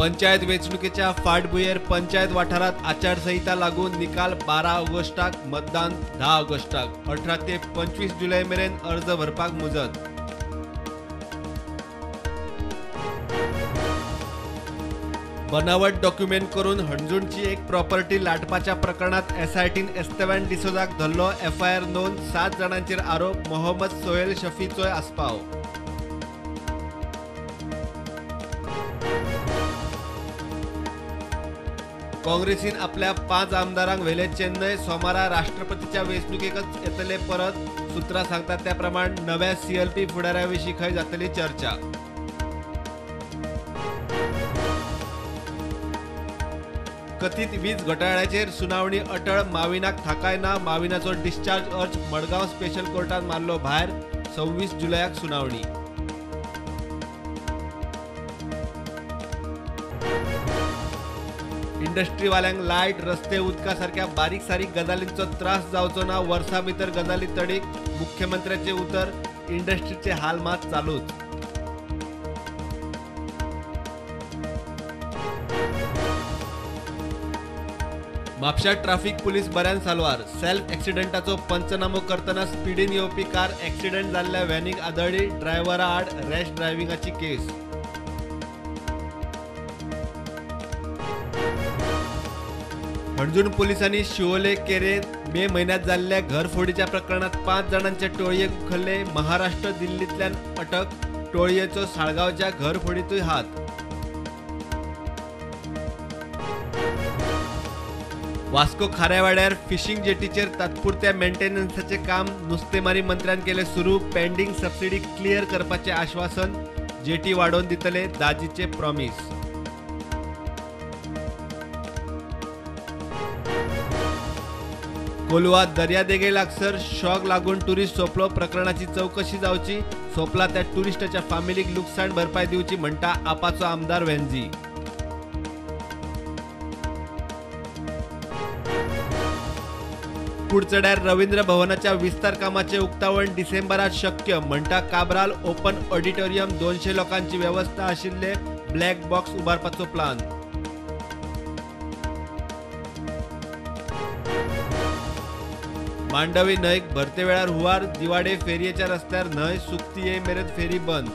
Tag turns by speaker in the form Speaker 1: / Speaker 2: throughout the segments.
Speaker 1: पंचायत वेंचणुकेच्या फाटभुंयेर पंचायत वाठारांत आचारसंहिता लागून निकाल 12 ऑगस्टाक, मतदान 10 ऑगस्टाक. 18 ते 25 जुलय मेरेन अर्ज भरपाक मुजत. बनावट डॉक्युमेंट करून हणजूणची एक प्रॉपर्टी लाटपाच्या प्रकरणात एसआयटीन एस्तेवान डिसोजाक धरलो. एफआयआर नोंद, 7 जाणांचेर आरोप, मोहम्मद सोहेल शफीचोय आस्पाव. काँग्रेसीन आपल्या 5 आमदारांक व्हेले चेन्नय. सोमारा राष्ट्रपतीच्या वेंचणुकेकच येतले परत. सूत्रां सांगतात त्या प्रमाण नव्या सीएलपी फुडाऱ्या विशीं खंय जातली चर्चा. कथित वीज घोटाळ्याचेर सुनावणी अटळ. माविनाक थाकाय ना. माविनाचो डिस्चार्ज अर्ज मडगांव स्पेशल कोर्टान मारलो भायर. 26 जुलयाक सुनावणी. इंडस्ट्रीवाल्यांक लायट, रस्ते, उदका सारक्या बारीक सारीक गजालींचो त्रास जावचो ना. वर्सा भितर गजाली तडीक. मुख्यमंत्र्याचे उतर. इंडस्ट्रीचे हाल मात चालूच. म्हापशा ट्राफिक पुलीस बऱ्यान साल्वार. सेल्फ एक्सिडेंटाचो पंचनामो करतना स्पिडीन येवपी कार एक्सिडेंट जाल्ल्या व्हॅनीक आदळ्ळी. ड्रायव्हरा आड रॅश ड्रायव्हिंगाची केस. हणजूण पोलिसांनी शिवोले केरे मे म्हयन्यांत जाल्ल्या घरफोडीच्या प्रकरणात 5 जाणांचे टोळयेक उखल्ले. महाराष्ट्र दिल्लींतल्यान अटक. टोळयेचो साळगांवच्या घरफोडींतूय हात. वास्को खाऱ्यावाड्यार फिशिंग जेटीचेर तात्पुरत्या मेंटेनन्साचें काम नुस्तेमारी मंत्र्यान केलें सुरू. पेंडींग सबसिडी क्लियर करपाचें आश्वासन. जेटी वाडोवन दितले दाजीचे प्रॉमीस. कोलवा दर्यादेगे लागसर शॉक लागून टुरिस्ट सोंपलो. प्रकरणाची चवकशी जावची. सोंपला त्या टुरिस्टाच्या फामिलीक लुकसाण भरपाय दिवची म्हणटा आपाचो आमदार वेंझी. कुडचड्यार रवींद्र भवनाच्या विस्तार कामाचे उक्तावण डिसेंबरात शक्य म्हणटा काब्राल. ओपन ऑडिटोरियम 200 लोकांची व्यवस्था आशिल्ले ब्लॅक बॉक्स उबारपाचो प्लान. मांडवी न्हंयक भरते वेळार हुंवार. दिवाडे फेरयेच्या रस्त्यार न्हंय सुकती येय मेरेन फेरी बंद.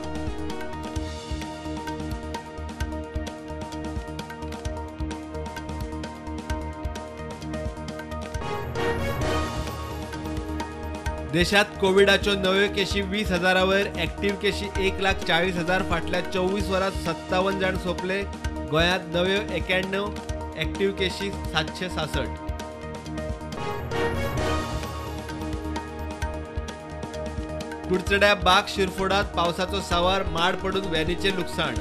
Speaker 1: देशात कोविडाच्यो नव्यो केशी 20,000 वयर, ऍक्टिव्ह केशी 1,40,000. फाटल्या 24 वरांत 57 जाण सोंपले. गोंयांत नव्यो 91, ऍक्टिव्ह केशी 766. कुडचड्या बाग शिरफोडात पावसाचो सांवार. माड पडून व्हॅनीचें लुकसाण.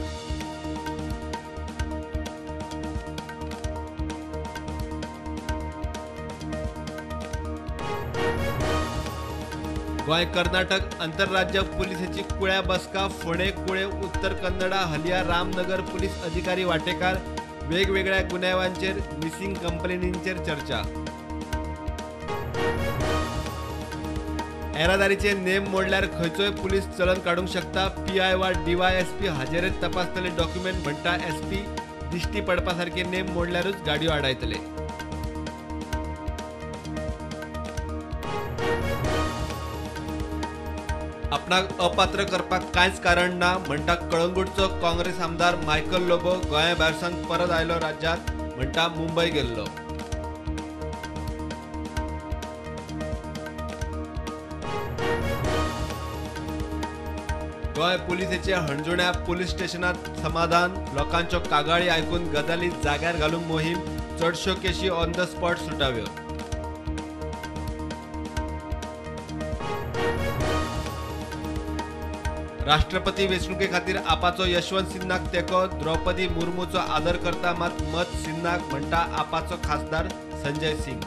Speaker 1: गोंय कर्नाटक आंतरराज्य पुलिसेची कुळ्या बसका. फोंडें, कुळे, उत्तर कन्नडा, हलिया, रामनगर पुलीस अधिकारी वाटेकार. वेगवेगळ्या गुन्यांवांचेर मिसिंग कंप्लेनींचेर चर्चा. येरादारीचे नेम मोडल्यार खंयचोय पुलीस चलन काडूंक शकता. पीआय वा डीवायएसपी हाजेरेत तपासतले डॉक्युमेंट म्हणटा एसपी. दिश्टी पडपा सारके नेम मोडल्यारूच गाडयो आडायतले. आपणाक अपात्र करपाक कांयच कारण ना म्हणटा कळंगूटचो काँग्रेस आमदार मायकल लोबो. गोंया भायर सावन परत आयलो राज्यांत म्हणटा मुंबय गेल्लो. गोंय पुलिसेचे हणजुण्या पुलीस स्टेशनात समाधान. लोकांच्यो कागाळी आयकून गजाली जाग्यार घालूंक मोहीम. चडश्यो केशी ऑन the spot सुटाव्यो. राष्ट्रपती वेंचणुके खातीर आपाचो यशवंत सिन्हाक तेंको. द्रौपदी मुर्मूचो आदर करता मात मत सिन्हाक म्हणटा आपाचो खासदार संजय सिंग.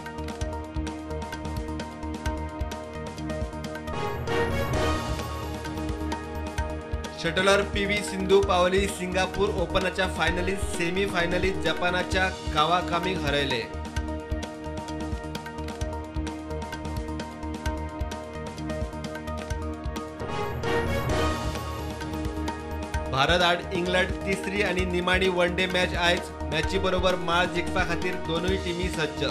Speaker 1: शटलर पीव्ही सिंधू पावली सिंगापूर ओपनाच्या फायनलीत. सेमी फायनलीत जपानाच्या कावाकामीक हरयले. भारत आड इंग्लंड तिसरी आनी निमाणी वन डे मॅच आयज. मॅची बरोबर माळ जिखपा खातीर दोनूय टिमी सज्ज.